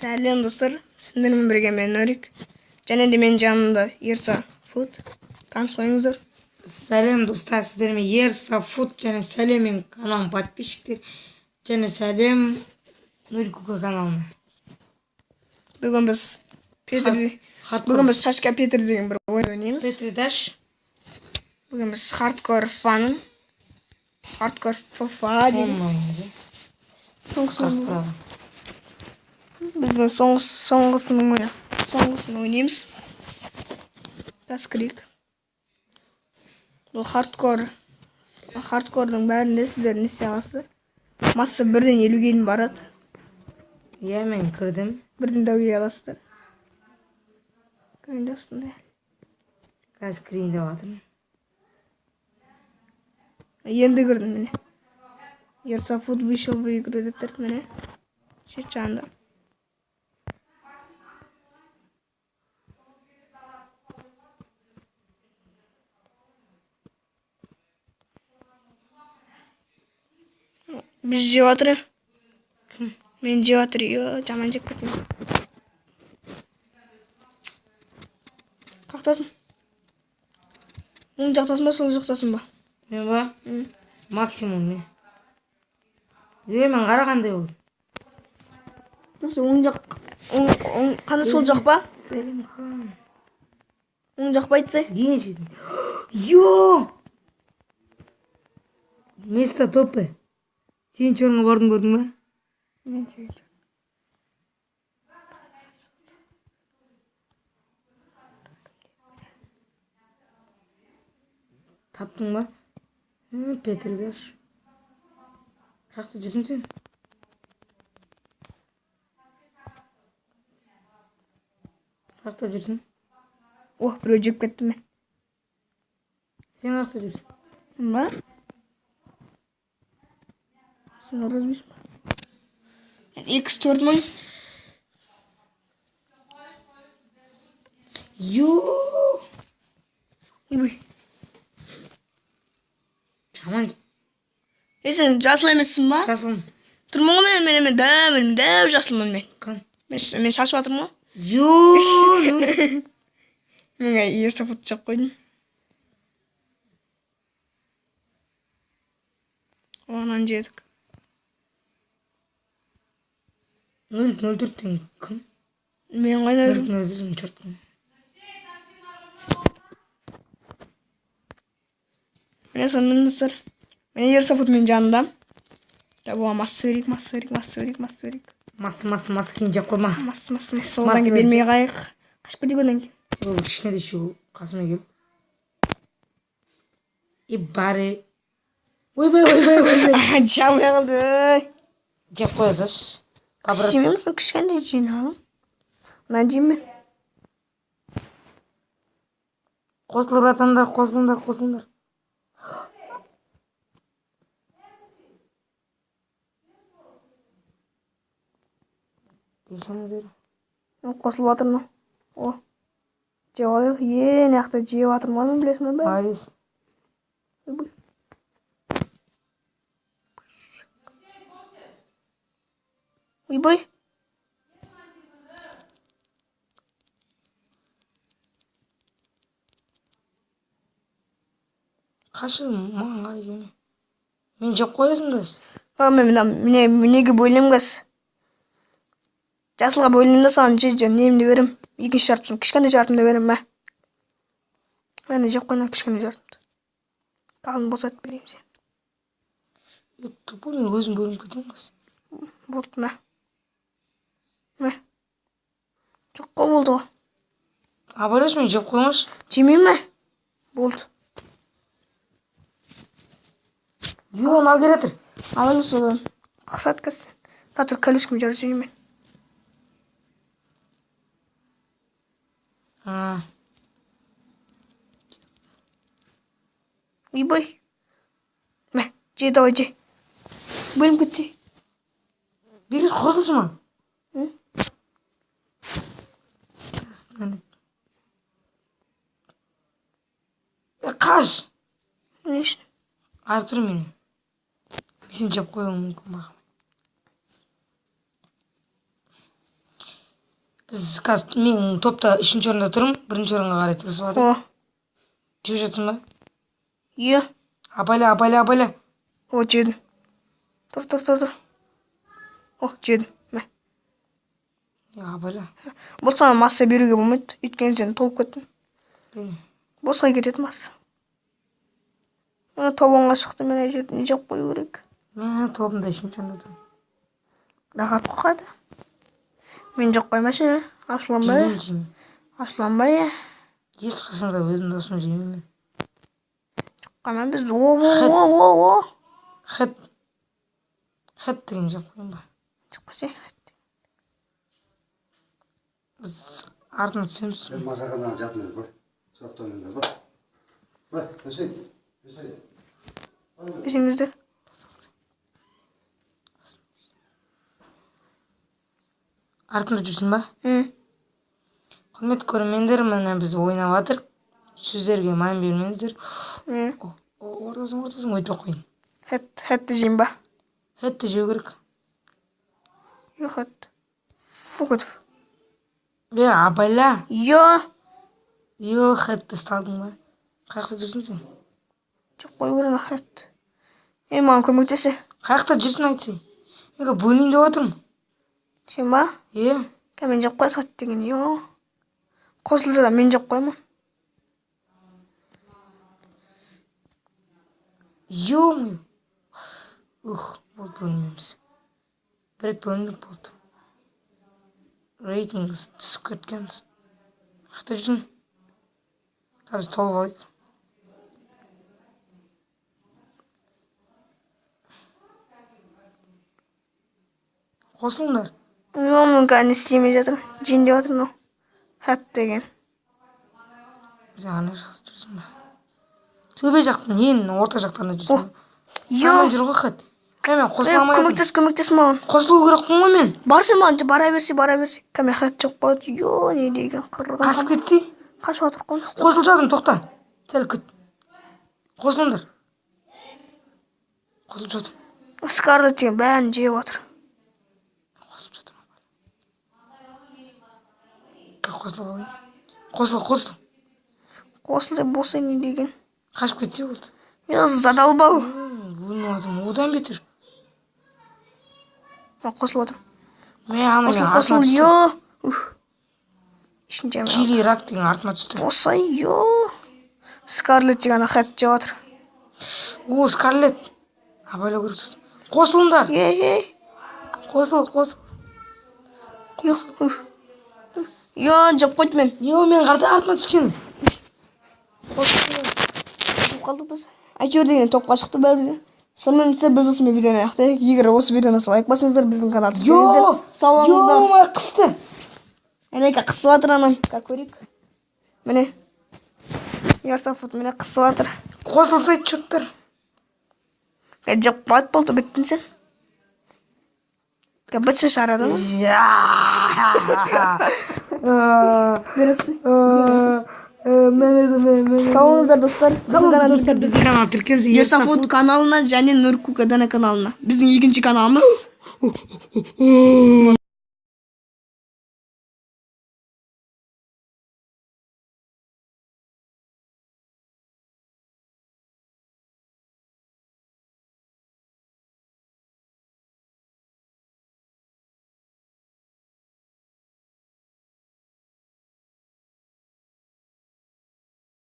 Сәлем достар, сіздермен бірге мен Нурик. Және де менің жанымда Ерса Фуд. Танысып қойыңыздар. Сәлем достар, сіздермен Ерса Фуд және сәлем менің каналым подписчиктер және сәлем Нурик Кука каналына. Бүгін біз Петр Хардкор бүгін біз Шашка Петр деген бір ойын ойнаймыз. Петр Даш. Бүгін біз Хардкор Фанын Хардкор ФФА деген Соңын ойнайды. соңғысын Қырық. Біз бүгін соңғысын ойна. Соңғысын ойнаймыз. Тас кірейік. Бұл хардкордың бәрінде сіздер не істей аласыздар? Масса 1-ден 50-ге дейін барады. Иә, мен кірдім. Бірден дәуге аласыздар. Кірейін осындай. Қазір кірейін деп жатырмын. Енді кірдім міне. Ерсафуд вышел в игру деп тұр міне. Шет жағында. Біз жеп жатыр. Кім? Мен жеп жатыр. Йо, жаман жеп кеттім. Қақтасың? Оң жақтасың ба, сол жақтасың ба? Мен ба? М. Максимум мен. Е, мен қара қандай болды. Nasıl оң жақ оң оң қандай сол жақ па? Сәлем хан. Оң жақ па айтсай? Ең шетін. Йо! Место топы. Сен орынға бардың көрдің ба? Мен сегізінші. Таптың ба? Петр Даш. Қаяқта жүрсің сен? Қаяқта жүрсің? Ох, біреу жеп кетті мен. Сен қаяқта жүрсің? Ба? Сен ұрызбайсың ба? X 4000. Йо! Ойбай. Жаман. Е, сен жасыл емессің ба? Жасылым. Тұрмын ғой мен, мен дәу, мен дәу жасылмын мен. Қан. Мен шашып жатырмын ғой. Йо! Нұр. Мен ерсі фото жеп қойдым. Онан жедік. Нурик 04-тен кім? Мен қайда Нурик жүрмін? 04-тен черт кім? Міне сонымен достар. Міне ерсі фото менің жанымда. Да, бұған масса берейік, масса берейік, масса берейік, масса берейік. Масы, масы, масы кейін жеп қойма. Масса, масса, масса. Одан кейін Масса бермей қалайық. Қашып кетейік одан кейін. Ол кішкене еще қасыма келіп. И бары. Ойбай, ойбай, ойбай. Жамай қалды. Ей. Жеп қоя салшы. По-братски. Жемеймін, сол кішкентай жейін алым. Мынаны жеймін мен. Қосыл, братандар, қосылыңдар, қосылыңдар. Кешіріңіздер. О, қосылып жатыр мынау. О. Жеп алайық. Е, мына жақта жеп жатырмын ғой мен, білесің бе? Молодец. Ойбай. Ойбай. Қашы, маған қарай келме. Мен жеп қоясың қазір. А, мен мына міне мінеге бөлінемін қазір. Жасылға бөлінемін да саған же немді беремін. Екінші жартысын, кішкентай жартымды беремін, мә. Міне жеп қой мына кішкентай жартымды. Тағын босатып берейін сен. Е, тупой, мен өзім бөлініп кетемін қазір. Болды, мә. Мә. Жоқ қой, болды ғой. Абайлашы, мен жеп қоймашы. Жемеймін, мә. Болды. Йо, мынау келе жатыр. Алыңыз содан. Қысады қазір. Та тұр, колючками жарып жеймін мен. А, Ойбай. Мә, же, давай, же. Бөлініп кетсе. Бері қосылшы маған. М? Е, қаш. Не үшін? Ары тұр мені. Мен сені жеп қоюым мүмкін, бақ. Біз қазір мен топта үшінші орында тұрмын, бірінші орынға қарай тырысып жатырмын. О. Жеп жатсың ба? Е. Абайла, абайла, абайла. О, жедім. Тұр, тұр, тұр, тұр. О, жедім. Мә. Е, абайла. Бұл саған масса беруге болмайды, өйткені сен толып кеттің. Берме. Босқа кетеді масса. Мына топ 10-ға шықты, мен ана жерден жеп қою керек. Мә, тобымда үшінші орында тұрмын. Рахат қой қайда. Мен жеп қоймашы, ашуланбай. Жемеймін, жемеймін. Ашуланбай. Ешқашан да өзім досым жемеймін мен. Қойма біз. О, о, о, о, о. Хэт. Хэт деген жеп қояйын ба? Жеп қойсай. Біз артына түсеміз. Сен масақанаға жатыңыз, бар. Соқтаныңдар, бар. Бар, Үсейін, Үсейін. Десеңіздер. Артында жүрсің ба? М. Құрметті көрермендер, міне біз ойнап жатырық. Сөздерге мән бермеңіздер. М. О, о, ортасын, ортасын өйтпей қояйын. Хэт, хэтті жеймін ба? Хэтті жеу керек. Жоқ, хэт. Фу, кетіп. Е, абайла. Йо. Йо, хэтті ұстадың ба? Қай жақта жүрсің сен? Жеп қою керек ана хэт. Ей, маған көмектесе. Қай жақта жүрсің айтсай? Мен қазір бөлінейін деп жатырмын. Сен ба? Е, Кә, мен жеп қоя хат деген. Йо. Қосылса да мен жеп қоямын. Ё-моё. Ух, болды, бөлінбейміз. Бір рет бөліндік, болды. Рейтинг түсіп кеткенбіз. Қайда жүрсің? Қазір толып алайық. Қосылыңдар. Йо, мен қазір не істемей жатырмын. Жейін деп жатырмын мынау. Хат деген. Сен ана жақта жүрсің ба? Төбе жақтан, ең орта жақтан да жүрсің ба? Йо. Ана жүр ғой хат. Е, мен қосыла Ей, алмай жатырмын. көмектес, көмектес маған. Қосылу керекпін ғой мен. Барса маған, бара берсе, бара берсе. Кә, мен хат жеп қояды. Йо, не деген қырған. Қашып кетсе? Қашып жатыр ғой. Қосылып жатырмын, тоқта. Сәл күт. Қосылыңдар. Қосылып жатырмын. Скарлетт деген бәрін жеп жатыр. Қосылып жатырмын. Кә, қосылып алайын. Қосыл, қосыл. Қосыл деп болса не деген. Қашып кетсе болды. Йо, задолбал. Бөлініп жатырмын. Одан бетер. Ма, қосылып жатырмын. Мә, ана Қосыл, мен қосыл, артыма түсті. йо. Ух. Ішін жемей қалды. Кили рак деген артыма түсті. Осы, йо. Скарлетт деген ана хат жеп жатыр. О, Скарлетт. Абайлау керек тут. Қосылыңдар. Ей, ей. Қосыл, қосыл. Йо, ух. Йо, жеп қойды мен. Не, ол мен қарсы артыма түскен. Жеп қалдық біз. Әйтеуір деген топқа шықты бәрі де. Сонымен достар, біз осымен видеоны аяқтайық. Егер осы видеоны лайк басыңыздар, біздің каналды Йо, тіркеліңіздер. Сау болыңыздар. Йо, қысты. Әнеке қысып жатыр анам. Ка көрейік. Міне. Ярсафот міне қысып жатыр. Қосылсай чоттар. Ка жеп қояды болды, біттің сен. Ка бітші шығарады ғой. Бересі. Сау болыңыздар достар. Біздің каналды Достар, біздің канал тіркеліңіз. Ерсафот каналына және Нұркукадана каналына. Біздің екінші каналымыз.